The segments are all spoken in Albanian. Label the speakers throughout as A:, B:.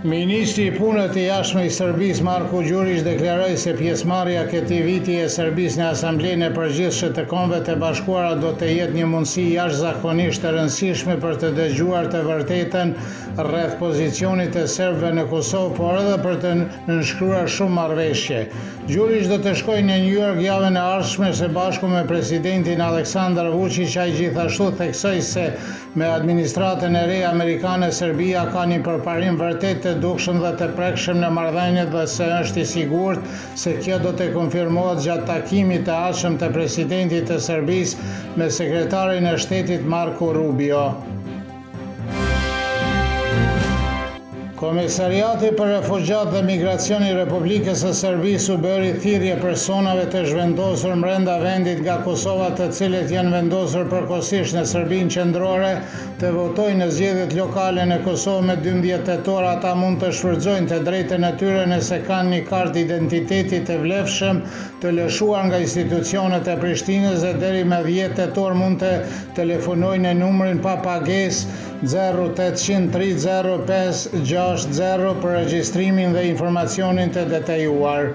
A: Ministri i Punëve të Jashtme i Serbisë, Marko Gjuriq deklaroi se pjesëmarrja këtij viti e Serbisë në Asamblenë e Përgjithshme të Kombeve të Bashkuara do të jetë një mundësi jashtëzakonisht e rëndësishme për të dëgjuar të vërtetën rreth pozicionit të serbëve në Kosovë, por edhe për të nënshkruar shumë marrëveshje. Gjuriq do të shkojë në New York javën e ardhshme së bashku me presidentin Aleksandar Vuçiq. Ai gjithashtu theksoi se Me administratën e re amerikane, Serbia ka një përparim vërtet të dukshëm dhe të prekshëm në marrëdhëniet dhe se është i sigurt se kjo do të konfirmohet gjatë takimit të ardhshëm të presidentit të Serbisë me sekretarin e shtetit Marco Rubio. Komisariati për Refugjatë dhe Migracion i Republikës së Serbisë u bëri thirrje personave të zhvendosur mbrenda vendit nga Kosova të cilët janë vendosur përkohësisht në Serbinë qendrore të votojnë në zgjedhjet lokale në Kosovë me 12 tetor. Ata mund të shfrytëzojnë të drejtën e tyre nëse kanë një kartë identiteti të vlefshëm të lëshuar nga institucionet e Prishtinës dhe deri me 10 tetor mund të telefonojnë në numrin pa pagesë 0800 305 60 për regjistrimin dhe informacionin të detajuar.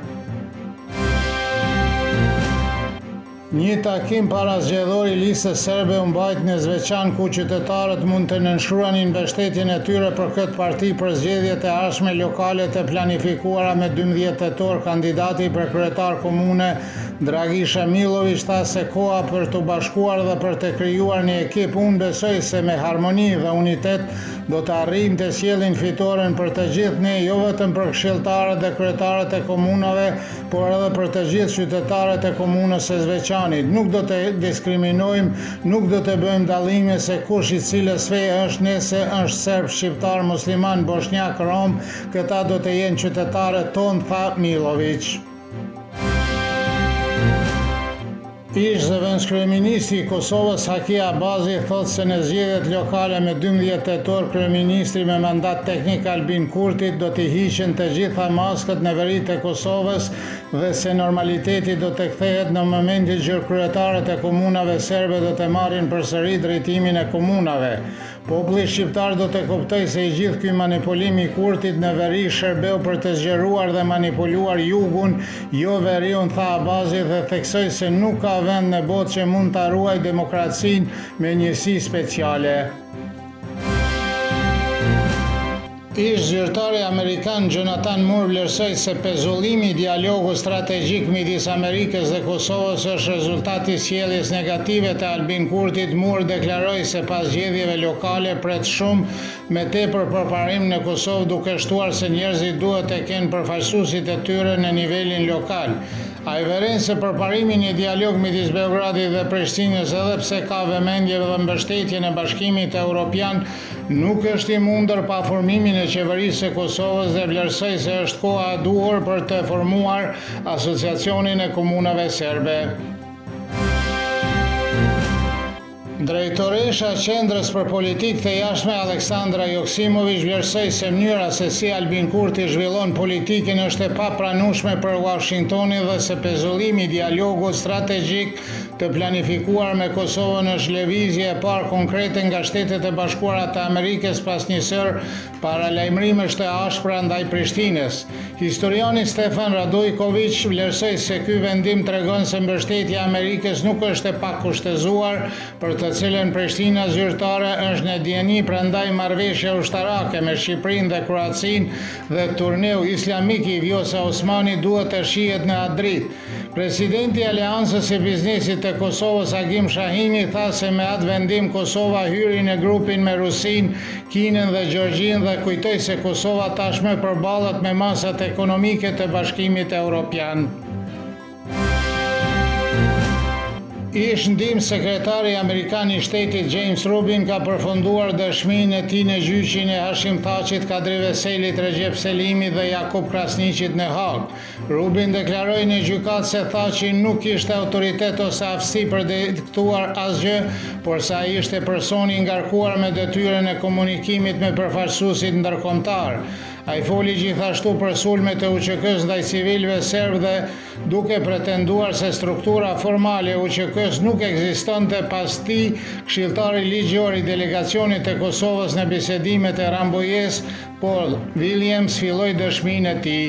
A: Një takim parazgjedhor i Listës Serbe u mbajt në Zveçan ku qytetarët mund të nënshkruanin mbështetjen e tyre për këtë parti për zgjedhjet e ardhshme lokale të planifikuara me 12 tetor. Kandidati për kryetar komune Dragisha Milloviq tha se koha për t'u bashkuar dhe për të krijuar një ekip, unë besoj se me harmoni dhe unitet do të arrijmë të sjellim fitoren për të gjithë ne, jo vetëm për këshilltarët dhe kryetarët e komunave, por edhe për të gjithë qytetarët e komunës së Zveçanit. Nuk do të diskriminojmë, nuk do të bëjmë dallime se kush i cilës fe është, nëse është serb, shqiptar, musliman, boshnjak, rom, këta do të jenë qytetarët tonë, tha Milloviq. Ish-zëvendëskryeministri i Kosovës, Haki Abazi, thotë se në zgjedhjet lokale me 12 tetor, kryeministri me mandat teknik Albin Kurtit do t'i hiqen të gjitha maskat në veri të Kosovës dhe se normaliteti do të kthehet në momentin që kryetarët e komunave serbe do të marrin përsëri drejtimin e komunave. Populli shqiptar do të kuptojë se i gjithë ky manipulim i Kurtit në veri shërbeu për të zgjeruar dhe manipuluar jugun, jo veriun, tha Abazi dhe theksoi se nuk ka vend në botë që mund ta ruajë demokracinë me njësi speciale. Ish-zyrtari amerikan Jonathan Moore vlerësoi se pezullimi i dialogut strategjik midis Amerikës dhe Kosovës është rezultat i sjelljes negative të Albin Kurtit. Moore deklaroi se pas zgjedhjeve lokale pret shumë me tepër përparim në Kosovë duke shtuar se njerëzit duhet të kenë përfaqësuesit e tyre në nivelin lokal. Ai vëren se përparimi në dialog midis Beogradit dhe Prishtinës edhe pse ka vëmendje dhe mbështetjen e Bashkimit Europian nuk është i mundur pa formimin e Qeverisë së Kosovës dhe vlerësoi se është koha e duhur për të formuar Asociacionin e Komunave Serbe. Drejtoresha e Qendrës për Politikë të Jashtme Aleksandra Joksimoviq vlerësoi se mënyra se si Albin Kurti zhvillon politikën është e papranueshme për Uashingtonin dhe se pezullimi i dialogut strategjik të planifikuar me Kosovën është lëvizje e parë konkrete nga Shtetet e Bashkuara të Amerikës pas një sërë Paralajmërimesh të ashpra ndaj Prishtinës. Historiani Stefan Radojkoviq vlerësoi se ky vendim tregon se mbështetja e Amerikës nuk është e pakushtëzuar, për të cilën Prishtina zyrtare është në dijeni, prandaj marrëveshja ushtarake me Shqipërinë dhe Kroacinë dhe turneu islamik i Vjosa Osmanit duhet të shihet në atë dritë. Presidenti i Aleancës së Biznesit të Kosovës, Agim Shahini, tha se me atë vendim Kosova hyri në grupin me Rusinë, Kinën dhe Gjeorgjinë dhe kujtoi se Kosova tashmë përballet me masat ekonomike të Bashkimit Europian. Ish ndihmësekretari amerikan i Shtetit James Rubin ka përfunduar dëshminë e tij në gjyqin e Hashim Thaçit, Kadri Veselit, Rexhep Selimit dhe Jakup Krasniqit në Hagë. Rubin deklaroi në gjykatë se Thaçi nuk kishte autoritet ose aftësi për të diktuar asgjë, por se ai ishte personi i ngarkuar me detyrën e komunikimit me përfaqësuesit ndërkombëtarë. Ai foli gjithashtu për sulmet e UÇK-së ndaj civilëve serbë dhe duke pretenduar se struktura formale e UÇK-së nuk ekzistonte pas tij, këshilltari ligjor i delegacionit të Kosovës në bisedimet e Rambujesë, Paul Williams filloi dëshminë e tij.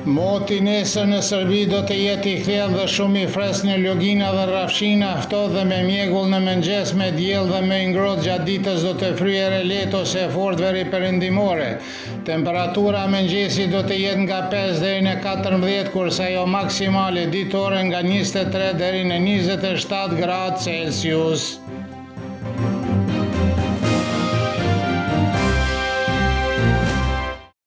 A: Moti nesër në Serbi do të jetë i kthjellët dhe shumë i freskët në lugina dhe rrafshina, ftohtë dhe me mjegull në mëngjes me diell dhe më i ngrohtë gjatë ditës do të fryjë erë e lehtë ose e fortë veriperëndimore. Temperatura e mëngjesit do të jetë nga 5 deri në 14, kurse ajo maksimale ditore nga 23 deri në 27 gradë Celsius.